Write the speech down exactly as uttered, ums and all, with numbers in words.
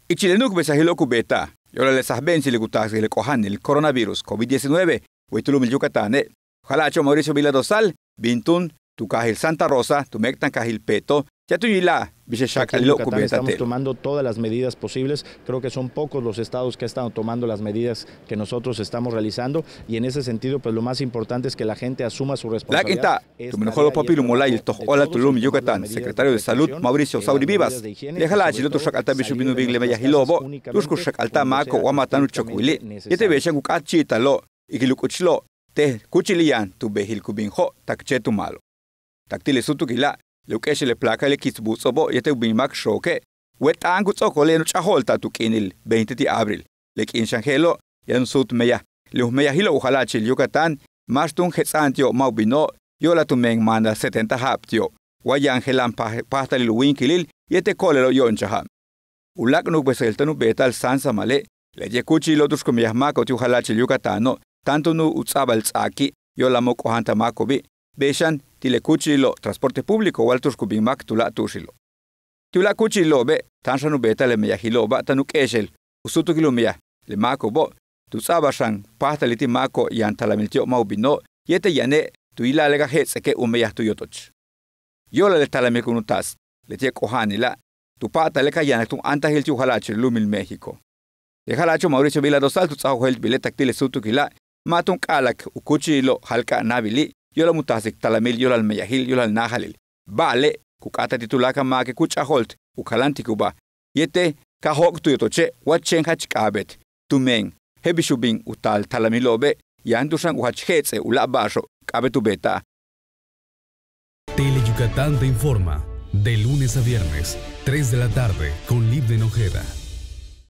Ichil le nu'ukbesajilo'ob ku beeta'al yo'olal le sajbe'entsil ku taasik le k'oja'anil coronavirus covid diecinueve wey tu lu'umil Yucatane', u jala'acho' Mauricio Vila Dosal bin túun tu kaajil Santa Rosa tu méek'tankaajil Peto, yaan túun yila'aj bix le xak'alilo'ob ku beeta'al te'el. Estamos tomando todas las medidas posibles. Creo que son pocos los estados que están tomando las medidas que nosotros estamos realizando, y en ese sentido, pues, lo más importante es que la gente asuma su responsabilidad. Láak'inta'ab tumen u jo'olol u páapil u mola'ayil toj óolal tu lu'umil Yucatán, secretario de Salud Mauricio Sauri Vivas, le jala'achilo'ob tu xak'altaj bix u bin u bin le meyajilo'obo', tu'ux ku xak'altaj máako'ob wa ma' táan u chok wili', yéetel bey xan ku k'áatchi'italo'ob ikil u k'uchlo'ob te' kúuchil yaan tu bejil ku bin jo'ob tak chéet u máalo'. Tak ti' le súutukila', le u k'éexel le placa le kits buuts'o'obo' yéetel u bin máak xooke', wet'a'an ku ts'o'okole' yaan u ch'ajo'olta'al tu k'iinil veinte ti' abril. Le k'iin xan je'elo' yaan u suut meyaj. Le u meyajilo'ob u jala'achil Yucatán máax túun jets'a'an ti'ob ma' u bino'ob yo'olal tumen maanal setenta ja'ab ti'ob wa yaan jela'an páajtalil u wíinkilil yéetel ko'olelo'ob yo'onchaja'an. U láak' nu'ukbesajil táan u beeta'al sáansamale', leti'e' kúuchililo'ob tu'ux ku meyaj máako'ob ti' u jala'achil Yucatáno' táan túun u ts'a'abal ts'aaki' yo'olal ma' u k'ojantaj máako'obi', bey xan ti' le kúuchililo'ob transporte público wal tu'ux ku bin máak tuláak' tu'uxilo'. Ti' uláak' kúuchililo'obe' táan xan u beeta'al le meyajilo'oba' táan u k'éexel u súutukil u meyaj le máako'obo' tu ts'a'abal xan páajtalil ti' máako'ob yaan talamil ti'ob ma' u bino'ob yéetel yane' tu yila'al le ka jets'eke' u meyaj tu yotoch. Yo'olal le talamil kun u taas leti'e' k'oja'anila' tu pa'atale' ka yanak túun áantajil ti' u jala'achil lu'umil México. Le jala'acho' Mauricio Vila Dosal tu ts'áaj u jéeltbile' tak ti' le súutukila' ma' túun k'a'alak u kúuchililo'ob jalka'anabili' yo'olal mu taasik talamil yo'olal meyajil yo'olal náajalil. Ba'ale' ku k'áata'al ti' tuláakal máake' ku ch'ajo'olt u kaláantikuba' yéetel ka jóok' tu yotoche' wa chéen jach k'a'abéet tumen je'el bix u bin u taal talamilo'obe' yaan tu'ux xan u jach jets'e' uláak' ba'axo'ob k'a'abéet u beeta'al. Tele Yucatán te informa de lunes a viernes, tres de la tarde, con Livden Ojeda.